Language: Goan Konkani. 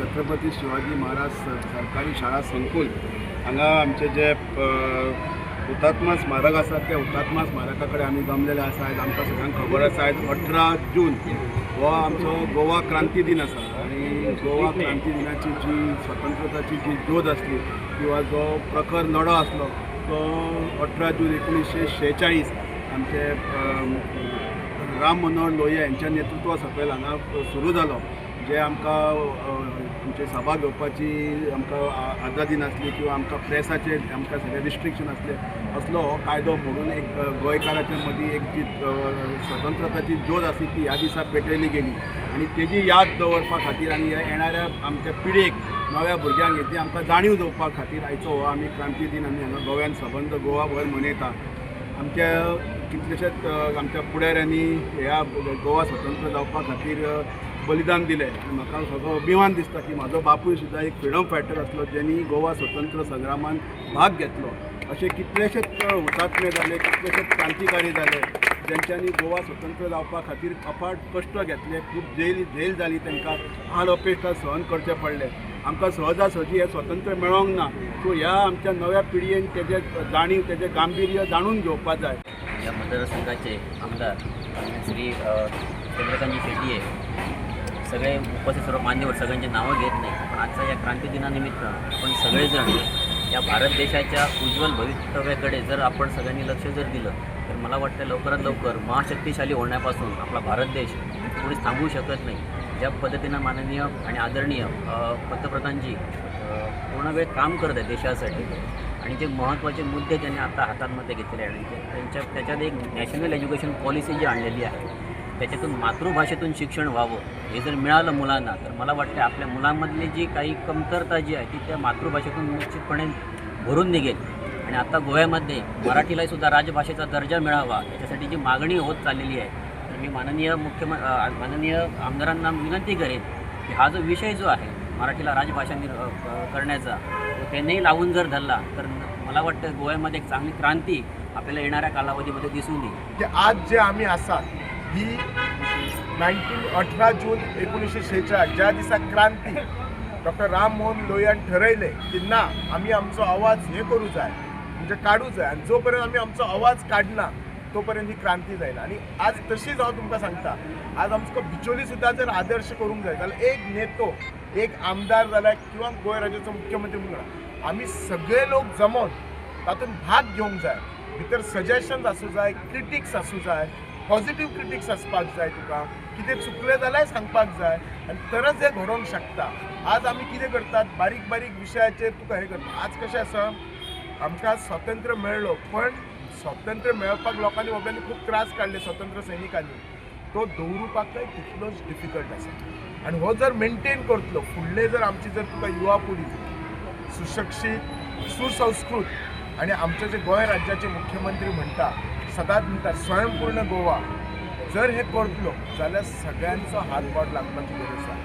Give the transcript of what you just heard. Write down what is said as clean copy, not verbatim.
छत्रपती शिवाजी महाराज सरकारी शाळा संकुल हांगा आमचे जे हुतात्मा स्मारक आसा त्या हुतात्मा स्मारका कडेन आमी जमलेले आसा. आयज आमकां सगळ्यांक खबर आसा, आयज 18 जून हो आमचो गोवा क्रांती दिन आसा आनी गोवा क्रांती दिनाची जी स्वतंत्रताची जी ज्योत आसली किंवा जो प्रखर लढो आसलो तो 18 जून 1946 आमचे राम मनोहर लोहिया यांच्या नेतृत्वा सकयल हांगा सुरू जालो. जे आमकां आमची सभा घेवपाची आमकां आजादी नासली किंवा आमकां प्रेसाचेर आमकां सगळे रिस्ट्रिक्शन आसले, असलो हो कायदो मोडून एक गोंयकाराच्या मदीं एक जी स्वतंत्रताची ज्योत आसली ती ह्या दिसा पेटयली गेली आनी तेजी याद दवरपा खातीर आनी येणाऱ्या आमच्या पिळगेक, नव्या भुरग्यांक हेची आमकां जाणीव दवरपा खातीर आयचो हो आमी क्रांती दिन आमी हांगा गोव्यान सबंद गोवाभर मनयता. आमच्या कितलेशेच आमच्या फुडाऱ्यांनी ह्या गोवा स्वतंत्र जावपा खातीर बलिदान दिलें आनी म्हाका सगळो अभिमान दिसता की म्हाजो बापूय सुद्दां एक फ्रिडम फायटर आसलो ज्यांनी गोवा स्वतंत्र संग्रामान भाग घेतलो. अशे कितलेशेच हुतात्मे जाले, कितलेशेच क्रांतिकारी जाले ज्यांच्यांनी गोवा स्वतंत्र जावपा खातीर अफाट कश्ट घेतले. खूब जेल जाली, तांकां हाल अपेश्टा सहन करचे पडले. आमकां सहजासहजी हें स्वतंत्र मेळोंक ना. सो ह्या आमच्या नव्या पिळगेन तेजें जाणीव, तेजें गांभिर्य जाणून घेवपा जाय. या मतदारसंघाचे आमदार श्री चंद्रकांतजी शेट्ये, सगळे उपस्थित सर्व मान्यवर, सगळ्यांची नावं घेत नाही, पण आजच्या या क्रांती दिनानिमित्त आपण सगळेजण या भारत देशाच्या उज्ज्वल भवितव्याकडे जर आपण सगळ्यांनी लक्ष जर दिलं तर मला वाटतं लवकरात लवकर महाशक्तिशाली होण्यापासून आपला भारत देश कोणीच थांबवू शकत नाही. ज्या पद्धतीनं माननीय आणि आदरणीय पंतप्रधानजी पूर्ण वेळ काम करत आहेत देशासाठी आणि जे महत्त्वाचे मुद्दे त्यांनी आता हातांमध्ये घेतलेले आहेत आणि त्याच्यात एक नॅशनल एज्युकेशन पॉलिसी जी आणलेली आहे त्याच्यातून मातृभाषेतून शिक्षण व्हावं हे जर मिळालं मुलांना तर मला वाटतं आपल्या मुलांमधली जी काही कमतरता जी आहे ती त्या मातृभाषेतून निश्चितपणे भरून निघेल. आणि आता गोव्यामध्ये मराठीलाही सुद्धा राजभाषेचा दर्जा मिळावा याच्यासाठी जी मागणी होत चाललेली आहे, तर मी माननीय आमदारांना विनंती करेन की हा जो विषय जो आहे मराठीला राजभाषा करण्याचा तो त्यांनीही लावून जर धरला तर मला वाटतं गोव्यामध्ये एक चांगली क्रांती आपल्याला येणाऱ्या कालावधीमध्ये दिसून येईल. की आज जे आमी आसात ही 18 जून 1946 ज्या दिसा क्रांती डॉक्टर राम मोहन लोहियान ठरयलें की ना आमी आमचो आवाज हे करूं जाय, म्हणजे काडूं जाय आनी जो पर्यंत आमी आमचो आवाज काडना तो पर्यंत ही क्रांती जायना. आनी आज तशीच हांव तुमकां सांगता, आज आमकां बिचोली सुद्दां जर आदर्श करूंक जाय जाल्यार एक नेतो, एक आमदार जाल्यार किंवा गोंय राज्याचो मुख्यमंत्री म्हणून आमी सगळे लोक जमोन तातूंत भाग घेवंक जाय. भितर सजेशन्स आसूं जाय, क्रिटिक्स आसूं जाय, पॉझिटिव्ह क्रिटिक्स आसपाक जाय, तुका कितें चुकलें जाल्यार सांगपाक जाय आनी तरच हें घडोवंक शकता. आज आमी कितें करतात, बारीक बारीक विशयाचेर तुका हें करता. आज कशें आसा, आमकां स्वातंत्र्य मेळ्ळो पण स्वातंत्र्य मेळपाक लोकांनी बाबड्यांनी खूब त्रास काडले, स्वतंत्र सैनिकांनी, तो दवरुपाकय तितलोच डिफिकल्ट आसा. आनी हो जर मेनटेन करतलो फुडले जर आमची जर तुका युवा पिढी सुशिक्षीत, सुसंस्कृत आनी आमचे जे गोंय राज्याचे मुख्यमंत्री म्हणटा, सदांच म्हणटा स्वयंपूर्ण गोवा, जर हे करतलो जाल्यार सगळ्यांचो हातभार लागपाची गरज आसा.